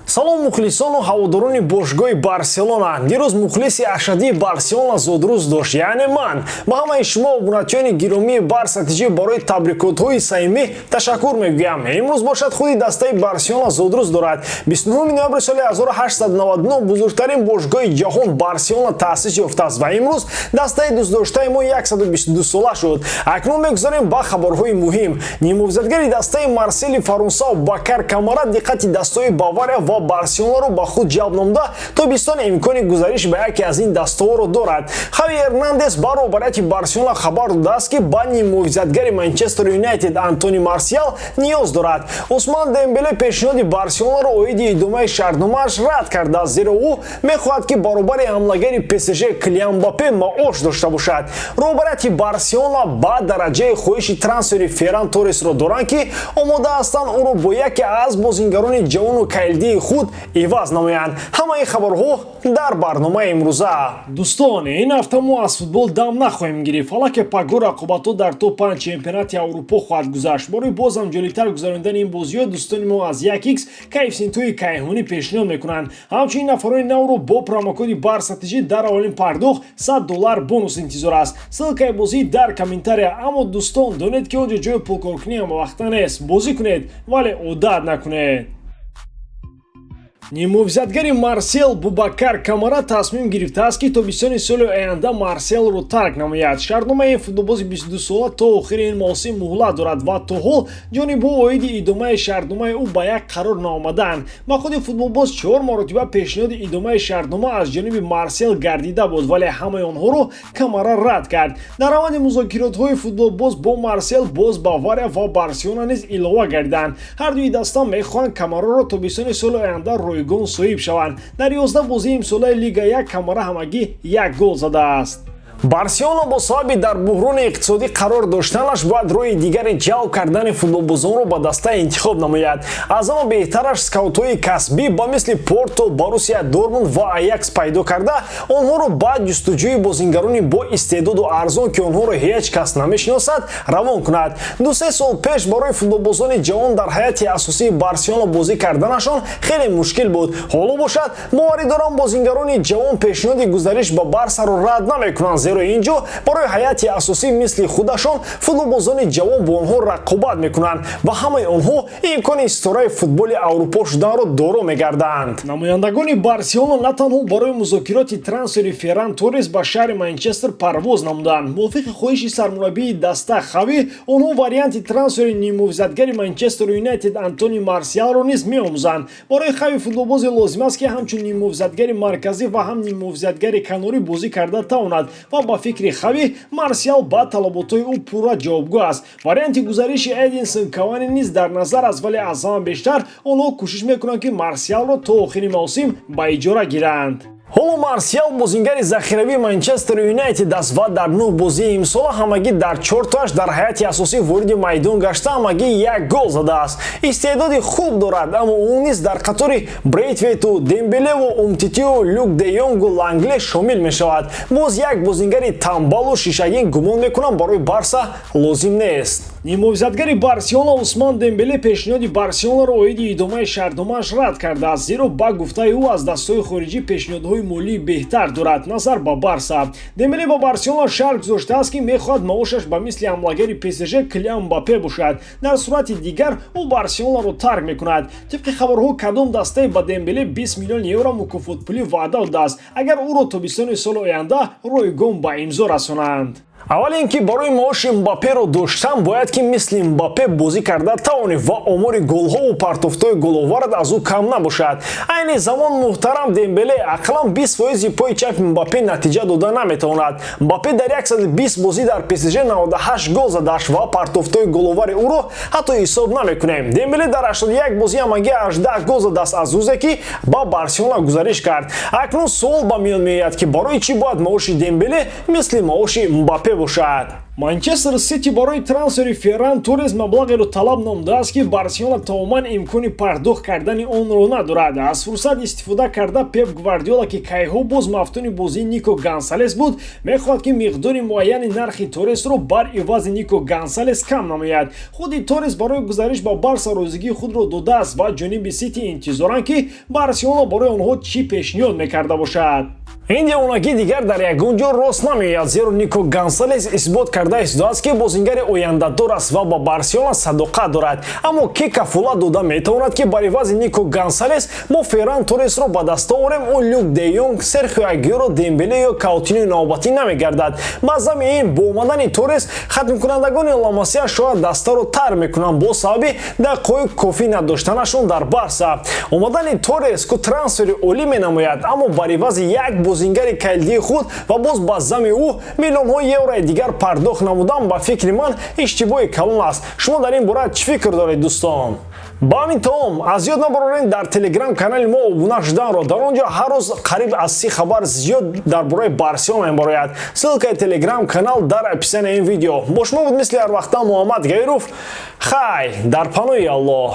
Салом, мухлисону ҳаводорони бошгоҳи Барселона! Дирӯз мухлиси ашаддии Барселона зодрӯз дошт, яъне ман. Ба ҳамаи шумо, обуначиёни гиромии Барса ТЖ, барои табрикотҳои самимӣ ташаккур мегӯям. Имрӯз бошад, худи дастаи Барселона зодрӯз дорад. 29 ноябри соли 1899 бузургтарин бошгоҳи ҷаҳон Барселона таъсис ёфтааст ва имрӯз дастаи дӯстдоштаи мо 122 сола шуд. Акнун мегузарем ба хабарҳои муҳим. Ниммуҳофизатгари дастаи Марсели Фаронса Бакар Камара диққати дастаҳои Бавария ва Барселонаро ба худ ҷалб намуда, тобистон имкони гузариш ба яке аз ин дастаҳоро дорад. Хави Эрнандес ба роҳбарияти Барселона хабар додааст, ки ба ниммуҳофизатгари Манчестер Юнайтед Антони Марсиал ниёз дорад. Усман Дембеле пешниҳоди Барселонаро оиди идомаи шартномааш рад кардааст, зеро ӯ мехоҳад, ки баробари ҳамлагари ПСЖ Килиан Мбаппе маош дошта бошад. Роҳбарияти Барселона ба дараҷаи хоҳиши трансфери Ферран Торресро доранд, ки омода ҳастанд ӯро бо яке аз бозингарони ҷавону калидии худ иваз намоянд. Ҳамаи хабарҳо дар барномаи имрӯза. Дӯстон, ин ҳафта мо аз футбол дам нахоҳем гирифт. Ҳалаке пагоҳ рақобатҳо дар топ 5 чемпионати Аврупо хоҳад гузашт. Барои бозам ҷолибтар гузаронидани ин бозиҳо дӯстони мо аз 1x коэффисиентҳои кайҳонӣ пешниҳод мекунанд. Ҳамчунин нафарони навро бо промокоди Барса ТЖ дар аввалин пардохт 100 доллар бонус интизор аст. Ссылкаи бозӣ дар комментария. Аммо, дӯстон, донед, ки он ҷо ҷои пулкоркунӣ ҳамавақта нест. Бозӣ кунед, вале одат накунед. Ниммуҳофизатгари Марсел Бубакар Камара тасмим гирифтааст, ки тобистони соли оянда Марселро тарк намояд. Шартномаи футболбози 22сола то охири ин мавсим муҳлат дорад ва то ҳол ҷонибҳо оиди идомаи шартномаи ӯ ба як қарор наомаданд. Ба худи футболбоз чор маротиба пешниҳоди идомаи шартнома аз ҷониби Марсел гардида буд, вале ҳамаи онҳоро Камара рад кард. Дар раванди музокиротҳои футболбоз бо Марсел боз Бавария ва Барселона низ илова гардиданд. Ҳардуи даста мехоҳанд Камараро тобистони соли оянда ройгон соҳиб шаванд. Дар 11 бозии имсолаи Лига 1 Камара ҳамагӣ як гол задааст. Барселона бо сабаби дар буҳрони иқтисодӣ қарор доштанаш бояд роҳи дигари ҷалб кардани футболбозонро ба даста интихоб намояд. Аз ҳама беҳтараш скаутҳои касбӣ ба мисли Порто, Боруссия Дортмунд ва Аякс пайдо карда, онҳоро ба ҷустуҷӯи бозингарони бо истеъдоду арзон, ки онҳоро ҳеҷ кас намешиносад, равон кунад. 2-се сол пеш барои футболбозони ҷавон дар ҳайати асосии Барселона бозӣ карданашон хеле мушкил буд. Ҳоло бошад, боварӣ дорам, бозингарони ҷавон пешниҳоди гузариш ба Барсаро рад намекунанд, зеро ин ҷо барои ҳайати асосӣ мисли худашон футболбозони ҷавон бо онҳо рақобат мекунанд ва ҳамаи онҳо имкони ситораи футболи Аврупо шуданро доро мегарданд. Намояндагони Барселона на танҳо барои музокироти трансфери Ферран Торрес ба шаҳри Манчестер парвоз намуданд. Мувофиқи хоҳиши сармураббии даста Хави, онҳо варианти трансфери ниммуҳофизатгари Манчестер Юнайтед Антони Марсиалро низ меомӯзанд. Барои Хави футболбозе лозим аст, ки ҳамчун ниммуҳофизатгари марказӣ ва ҳам ниммуҳофизатгари канорӣ бозӣ карда тавонад ва ба фикри Хави Марсиал ба талаботҳои ӯ пурра ҷавобгӯ аст. Варианти гузариши Эдинсон Кавани низ дар назар аст, вале аз ҳама бештар онҳо кӯшиш мекунанд, ки Марсиалро то охири мавсим ба иҷора гиранд. Ҳоло Марсиал бозингари захиравии Манчестер Юнайтед аст ва дар нӯҳ бозии имсола ҳамагӣ дар чортоаш дар ҳайати асосӣ вориди майдон гашта, ҳамагӣ як гол задааст. Истеъдоди хуб дорад, аммо ӯ низ дар қатори Брейтвету, Дембелеву, Умтитиу, Люк де Йонгу, Лангле шомил мешавад. Боз як бозингари тамбалу шишагин, гумон мекунам, барои Барса лозим нест. Ниммуҳофизатгари Барселона Усман Дембеле пешниҳоди Барселонаро оиди идомаи шартномааш рад кардааст, зеро ба гуфтаи ӯ аз дастҳои хориҷӣ пешниҳодҳои молии беҳтар дорад назар ба Барса. Дембеле ба Барселона шарт гузоштааст, ки мехоҳад маошаш ба мисли ҳамлагари ПСЖ Килиан Мбаппе бошад, дар сурати дигар ӯ Барселонаро тарк мекунад. Тибқи хабарҳо, кадом дастае ба Дембеле 20 миллион евро мукофотпулӣ ваъда додааст, агар ӯро тобистони соли оянда ройгон ба имзо расонанд. Аввал ин ки барои маоши Мбапперо доштан бояд, ки мисли Мбаппе бозӣ карда тавонӣ ва омори голҳову партофтҳои головарат аз ӯ кам набошад. Айни замон муҳтарам Дембеле ақаллан 20 фоизи пои чапи Мбаппе натиҷа дода наметавонад. Мбаппе дар 120 бозӣ дар ПСЖ 98 гол задааст ва партофтҳои головари ӯро ҳатто ҳисоб намекунем. Дембеле дар 81 бозӣ ҳамагӣ 18 гол задааст аз рӯзе, ки ба Барселона гузариш кард. Акнун суол ба миён меояд, ки барои чӣ бояд маоши Дембеле мисли маоши Мбаппе бошад? Манчестер Сити барои трансфери Ферран Торрес маблағеро талаб намудааст, ки Барселона тамоман имкони пардохт кардани онро надорад. Аз фурсат истифода карда, Пеп Гвардиола, ки кайҳо боз мафтуни бозии Нико Гонсалес буд, мехоҳад, ки миқдори муайяни нархи Торресро бар ивази Нико Гонсалес кам намояд. Худи Торрес барои гузариш ба Барса розигии худро додааст ва ҷониби Сити интизоранд, ки Барселона барои онҳо чӣ пешниҳод мекарда бошад. Ин девонагӣ дигар дар ягон ҷо рост намеояд, зеро Нико Гонсалес исбот карда истодааст, ки бозингари ояндадор аст ва ба Барселона садоқат дорад. Аммо ки кафолат дода метавонад, ки бар ивази Нико Гонсалес мо Ферран Торресро ба даст оварем, ӯ Люк де Йонг, Серхио Агюро, Дембеле ё Каутинои навбатӣ намегардад? Ба зами ин, бо омадани Торрес хатмкунандагони Ла Масия шояд дастаро тар мекунанд бо сабаби дақиқаҳои кофӣ надоштанашон дар Барса. Омадани Торрес ку трансфери олӣ менамояд, аммо бар ивази як бозингари калидии худ ва боз ба зами ӯ миллионҳои еврои дигар пардохт намудан, ба фикри ман, иштибоҳи калон аст. Шумо дар ин бора чӣ фикр доред, дӯстон? Ба ҳамин тамом. Аз ёд набароред дар Телеграм канали мо обуна шуданро. Дар он ҷо ҳар рӯз қариб аз 30 хабар зиёд дар бораи Барселона мебарояд. Ссылкаи Телеграм канал дар описанияи ин видео. Бо шумо буд, мисли ҳар вақта, Муҳаммад Гаиров. Хай, дар паноҳи Аллоҳ.